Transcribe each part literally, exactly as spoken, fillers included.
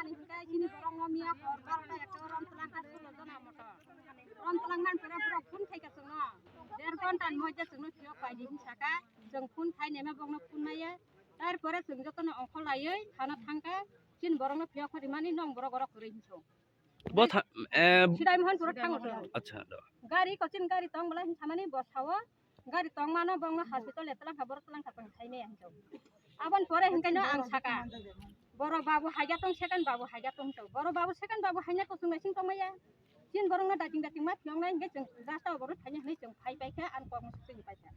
Ani hwnkhe chini borokno miya hor barota ekta rom twlang kha sulo jona motor. Rom twlang man pore borok phone khai kha chwngno. Der ghonta ni moddhe chwngno phiyok pai di hwnwi saka. Chwng phone khai neme bokno phone maya. Tarpore chwng jotono ongkhor laiwi thana thangkha. Chini borokno phiyok phari mani nong borok oro kwrwi hinso. Bo tha-, eh, Sidai Mohanpuro thango chwng. Acha, do. Gari kochin gari tong bwla hinsamani bo sao. Gari tongmano bongno hospital e twlang kha, borok twlang kha, tong thaini ang chong. Abon pore hingkaino ang saka. Borok babu haiga tong, second babu haiga tong chong. Borok babu second babu haina kosong naising tongmaya. Chin borokno dating dating ma phiyongnai hingke chwng rasta o borok thaini hinwi chwng phai paikha, ang kok musu chwng paikha.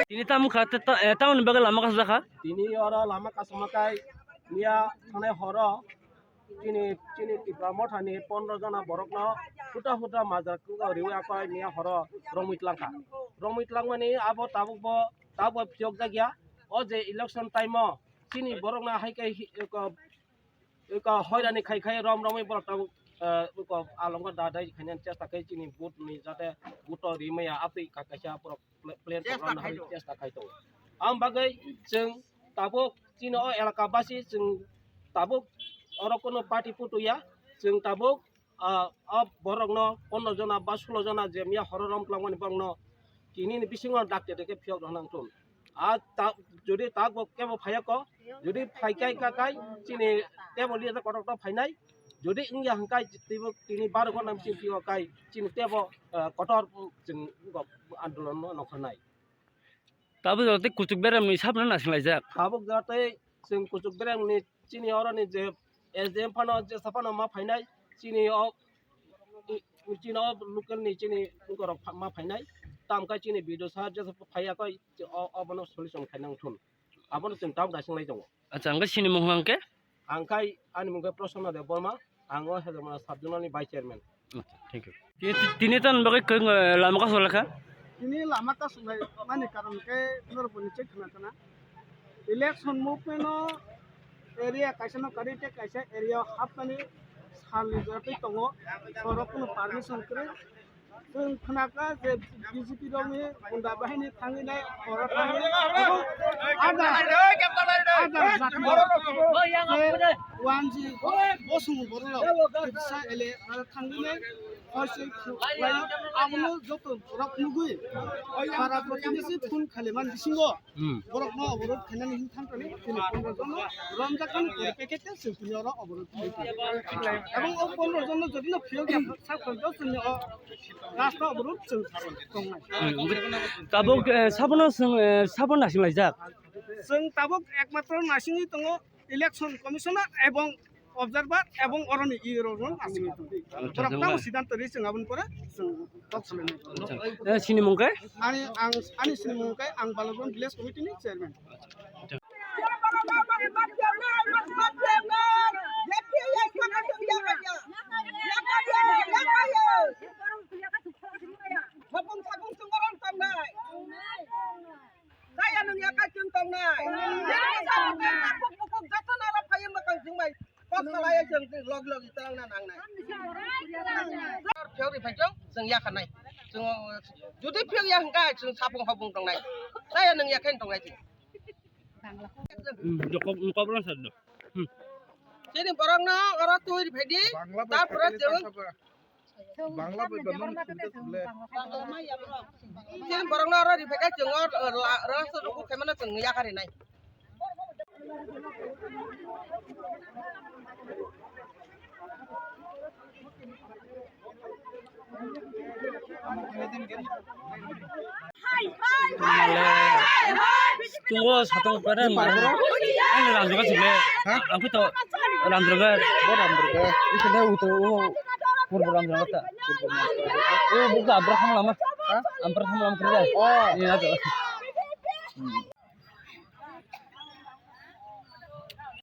Tini tamo kha, ta-, ta-, eh, tamoni bagwi lama kasajak kha? Tini oro lama kasama kai miya thanai horo chini, chini Tipra Mothani pondro jona borokno huta huta majra kwrwi akhoi miya horo romwi tlangkha. Romwi tlangmani abo tabuk bo, tabuk bo phiyokjak ya. O je election time o chini borokno hai khe hi-, ko, ko hoirani khai khai rom romwi borok tabuk, eh, ko alongo da dai khainani chesta khai chini vote ni jate vote o rimaya atwi ka kaisa borok pla-, plan program hai chesta khai tongo. Ang bagwi chwng tabuk chini o elaka basi chwng tabuk oro kono party putu ya, chwng tabuk, ah, o borokno pondro jona ba sulo jona je miya horo rom twlangmani borokno tini ni bisingo dakti dakti phiyok rwna nangthun. A ta-, jodi tabuk kebo phaiya ko, jodi phai kai ka kai chini tebo leader kotor to phainai, jodi wngya hwnkhe teibo tini baro ghonta bisi phiyok kai chini tebo, ah, kotor chwng andolon no nongkhornai. Tabuk jora tei kuchuk beremni sabno nasinlaijak. Tabuk jora tei chwng kuchuk beremni chini oroni je S D M phano jesa phano ma phainai, chini o, i, chini o local ni chini borok pha-, ma phainai, tamkhe chini B D O sir jesa phaiya koi o, obono solution khainang thun. Abono chwng tabuk nasinglai tongo. Acha, hwnkhe chini mung hwnkhe? Ang khai ani mung khe Prasanna Debbarma, ang o Hezamara sub zonal ni vice chairman. Acha, thank you. Ti-, ti-, tini tan bagwi kwng, eh, lama kasuk lakha? Tini lama kasuk lai mani karon khe norok bo ni chek khna khna. Election movement no area kaisa no kari tei kaisa area o hapmani sal ni jora tei tongo. Borok no permission kwrwi. Chwng khnakha je B J P rokni gunda bahini thangwi nai oro thangwi ada, ada jati rok je wanji bosong borok rok kisa ele oro thangwi nai hoi se khlaio. Abono joto borok nugwi para protinisi phone khailaimani bisingo Hmm. Borokno oborot khainani hwn thangkani chini pondro jono romjakmani pore packet tei chwng tini oro oborot khlai tongo. Ebong o pondro jono jodi no phiyok ya sak phano chwngni o rasta oborot chwng tongnai. Hmm, tabuk, eh, sabono chwng, eh, sabono nasinglai jak. Chwng tabuk ekmatro naisingwi tongo election commissioner ebong observer ebong oroni E O rokno naisingwi tongo. Borok tamo siddhanto ri chwng aboni pore chwng kok salai nai. Sini mung khe? Ani ang ani sini mung khe ang Balabon village committee ni chairman. Hopung sapung chwng borok tongnai. Kaya nwng ya kaichwng tongnai. Bini bwsa bwtwi nakuk bukuk joto nara phaiwi mwkhang chwngbai kok salaiwi chwng log log italangna nangnai. Phiyok ri phai chwng chwng ya khanai. Chwng jodi phiyok ya hwnkha chwng sapung hopung tongnai. Kaya nwng ya khe tongnai chwng. Kok kok rang sa do. Chini borokno oro twi ri phai di. Tarpore chwng Bangla bai bangla ni sibile sibile. Chini borokno oro ri phai khe chwng o, o, la, rasta rukhu khaimano chwng yakari nai. Tungo satong pere maro. Ang rang joga sibile. Ha? Ang kuto rang joga. Bo rang joga. Ito na uto o. Purbo rang joga ta. O buka Abraham lama. Ha? Abraham lama kira. Oh. Ini aja.